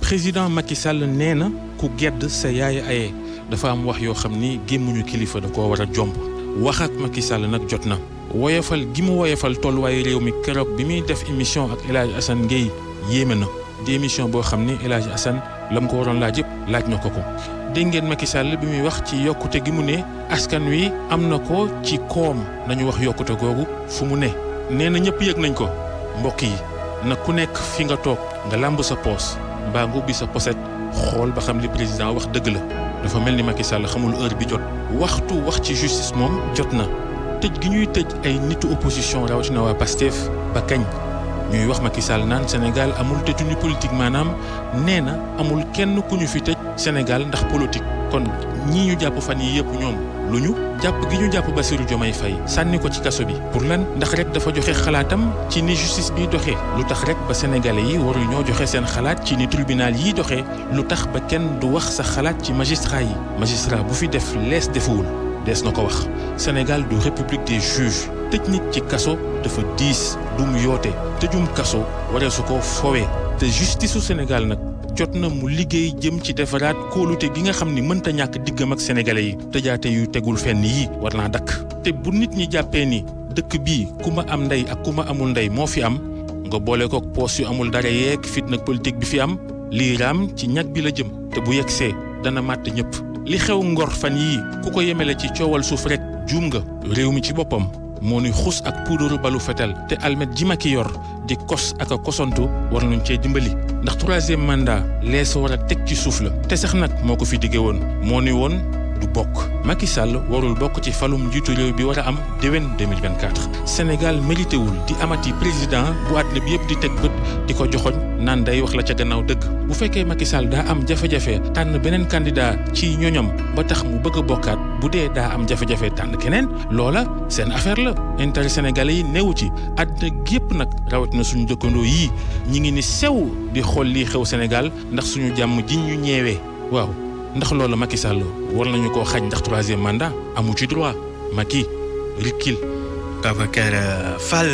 président Macky Sall nee na ku gedd sa yaay aye dafa am wax yoo xam ni gémmuñu kilifa da koo war a jomb wax ak Macky Sall nag jot na woyofal gi mu woyofal tolluwaayu réew mi keroog bi muy def émission ak El Hadj Assane Gueye yéeme na di émission boo xam ni El Hadj Assane la mu ko waroon laaj yëpp laaj na ko. dégg ngeen Macky Sall bi muy wax ci yokkute gi mu ne askan wi am na ko ci koom nañu wax yokkute googu fu mu ne nee na ñëpp yëg nañ ko mbokk yi na ku nekk fi nga toog nga làmb sa poos mbaa nga ubbi sa poset xool ba xam li président wax dëgg la. dafa mel ni Macky Sall xamul heure bi jot waxtu wax ci justice moom jot na tëj gi ñuy tëj ay nitu opposition rawatina waa Pastef ba kañ ñuy wax Macky Sall naan Sénégal amul tëjuni politique maanaam nee na amul kenn ku ñu fi tëj Sénégal ndax politique. kon ñii ñu jàpp fan yi yëpp ñoom lu ñu jàpp gi ñu jàpp Bassirou Diomaye Faye sànni ko ci kaso bi pour lan ndax rek dafa joxe xalaatam ci ni justice bi doxee lu tax rek ba sénégalais yi waru ñoo joxe seen xalaat ci ni tribunal yi doxee lu tax ba kenn du wax sa xalaat ci magistrat yi magistrat bu fi def lees defuwul dees na ko wax Sénégal du république des juges tëj nit ci kaso dafa diis dum yoote tëjum kaso waree su ko fowee te justice su Sénégal nag jot na mu liggéey jëm ci defaraat kóolute gi nga xam ni mënta ñàkk diggam ak sénégalais yi tëjaate yu tegul fenn yi war naa dakk te bu nit ñi jàppee ni dëkk bii ku ma am ndey ak ku ma amul ndey moo fi am nga boole ko poos yu amul dara yeeg fitna politique bi fi am lii raam ci ñag bi la jëm te bu yegsee dana màtt ñëpp li xew Ngor fan yii ku ko yemele ci coowal suuf rek juum nga réew mi ci boppam moo nuy xus ak puudaru balu fetal te almet ji ma ki yor di kos ak a kosantu war nañ cee dimbali ndax troisième mandat lees war a teg ci suuf la te sax nag moo ko fi diggee woon moo ni woon du bokk Macky Sall warul bokk ci falum njiitu réew bi war a am déwén 2024 Sénégal mérité wul di amati président bu àddina bi yëpp di teg bët di ko joxoñ naan day wax la ca gannaaw dëgg bu fekkee Macky Sall daa am jafe-jafe tànn beneen candidat ci ñoñam ba tax mu bëgg a bokkaat bu dee daa am jafe-jafe tànn keneen loola seen affaire la intérêt sénégalais yi newu ci àddina gépp nag rawatina suñu dëkkandoo yii ñi ngi ni sew di xool lii xew Sénégal ndax suñu jàmm ji ñu ñeewee waaw ndax loolu Macky Sall war nañu koo xañ ndax troisième mandat amu ci droit Macky rikkil Babacar Fall